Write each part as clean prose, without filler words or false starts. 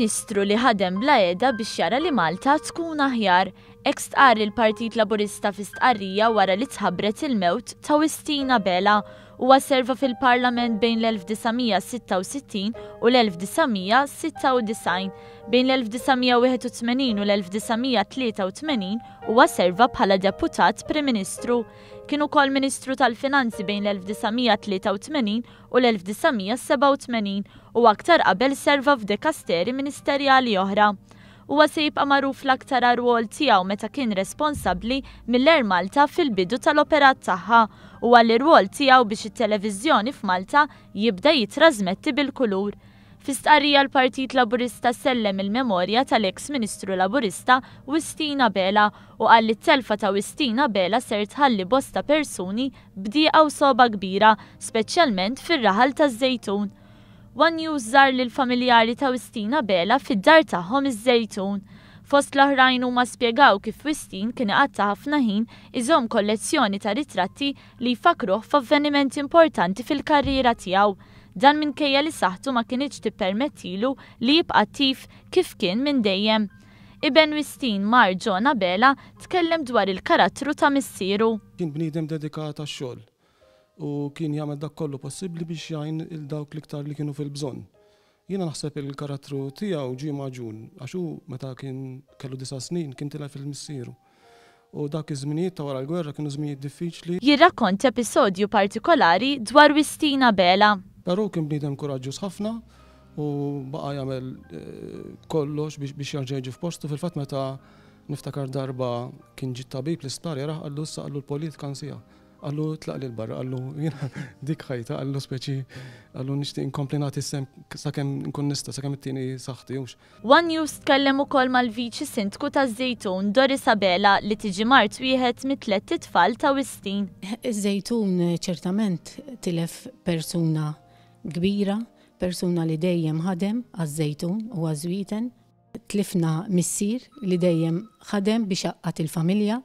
Ministru li ħadem bla heda biex jara li Malta tkun aħjar. Hekk stqarr il-Partit Laburista fi stqarrija wara li tħabbret il-mewt ta' Wistin Abela. Huwa serva fil-Parlament bejn l-1966 u l-1996. Bejn l-1981 u l-1983 huwa serva bħala Deputat Prim Ministru. Kien ukoll Ministru tal-Finanzi bejn l-1983 u l-1987 u aktar qabel serva f'dekasteri ministerjali oħra. Huwa se jibqa' magħruf l-aktar għar-rwol tiegħu meta kien responsabbli mill-Air Malta fil-bidu tal-operat tagħha u għall-irwol tiegħu biex it-televiżjoni f'Malta jibda jittrażmetti bil-kulur. Fi stqarrija l-Partit Laburista sellem il-memorja tal-eks Ministru Laburista Wistin Abela u qal li t-telfa ta' Wistin Abela ser tħalli bosta persuni b'dieqa u sogħba kbira, speċjalment fir-raħal taż-Żejtun. One News żar lill-familjari ta' Wistin Abela fid-dar tagħhom iż-Żejtun. Fost l-oħrajn huma spjegaw kif Wistin kien iqatta' ħafna ħin iżomm kollezzjoni ta' ritratti li jfakkruh f'avvenimenti importanti fil-karriera tiegħu. Dan minkejja li saħħtu ma kinitx tippermettilu li jibqa' attiv kif kien minn dejjem. Iben Wistin, Mar John Abela, tkellem dwar il-karattru ta' missieru. Kien bniedem dedikat għax-xogħol u kien jagħmel dak kollu possibbli biex jgħin 'il dawk l-iktar li kienu fil-bżonn. Jiena naħseb il-karattru tiegħu ġie magħġun għax hu meta kien kellu disa' snin kien tilef 'il missieru. U dak iż-żminijiet ta' wara l-gwerra kienu żminijiet diffiċli. Jirrakkonta episodju partikolari dwar Wistin Abela. Però hu kien bniedem kuraġġuż ħafna u baqa' jagħmel kollox biex jerġa' jiġi f'postu. Fil-fatt meta niftakar darba kien ġie t-tabib l-isptar jarah qallu issa qallu l-politika nsiha. Qallu tlaqli 'l barra, qallu jiena dik ħajta, qallu speċi qallu nixtieq inkompli nagħti s-sehem sakemm nkun nista' sakemm ittini saħħti hux. One News tkellem ukoll mal-Viċi Sindku taż-Żejtun, Doris Abela, li tiġi mart wieħed mit-tlett itfal ta' Wistin. Iż-Żejtun ċertament tilef persuna kbira, persuna li dejjem ħadem għaż-Żejtun u għaż-Żwieten. Tlifna missier li dejjem ħadem biex għaqqad il-familja.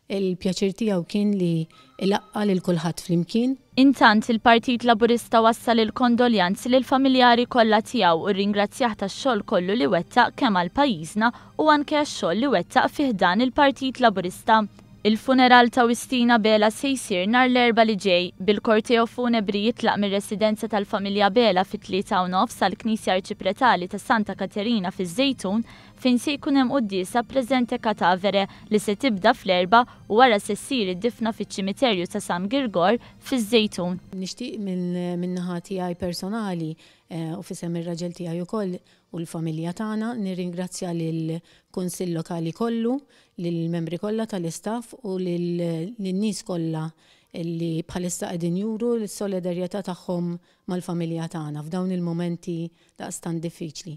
Il-pjaċir tiegħu kien li ilaqqa' lil kulħadd flimkien. Intant, il-Partit Laburista wassal il-kondoljanzi lill-familjari kollha tiegħu u rringrazzjah tax-xogħol kollu li wettaq kemm għal pajjiżna u anke għax-xogħol li wettaq fi ħdan il-Partit Laburista. Il-funeral ta' Wistin Abela se jsir nhar l-Erbgħa li ġej, bil-korteo funebri jitlaq mir-residenza tal-familja Abela fit-3:30 għall-Knisja Arċipretali ta' Santa Katerina fiż-Żejtun fejn se jkun hemm quddiesa presente catavere li se tibda fl-Erbgħa u wara se ssir id-difna fiċ-Ċimiterju ta' San Girgor fiż-Żejtun. Nixtieq min-naħa tiegħi personali u f'isem ir-raġel tiegħi ukoll u l-familja tagħna nirringrazzja lill-Kunsill Lokali kollu, lill-membri kollha tal-istaff u lin-nies kollha li bħalissa qegħdin juru l-solidarjetà tagħhom mal-familja tagħna f'dawn il-mumenti daqstant diffiċli.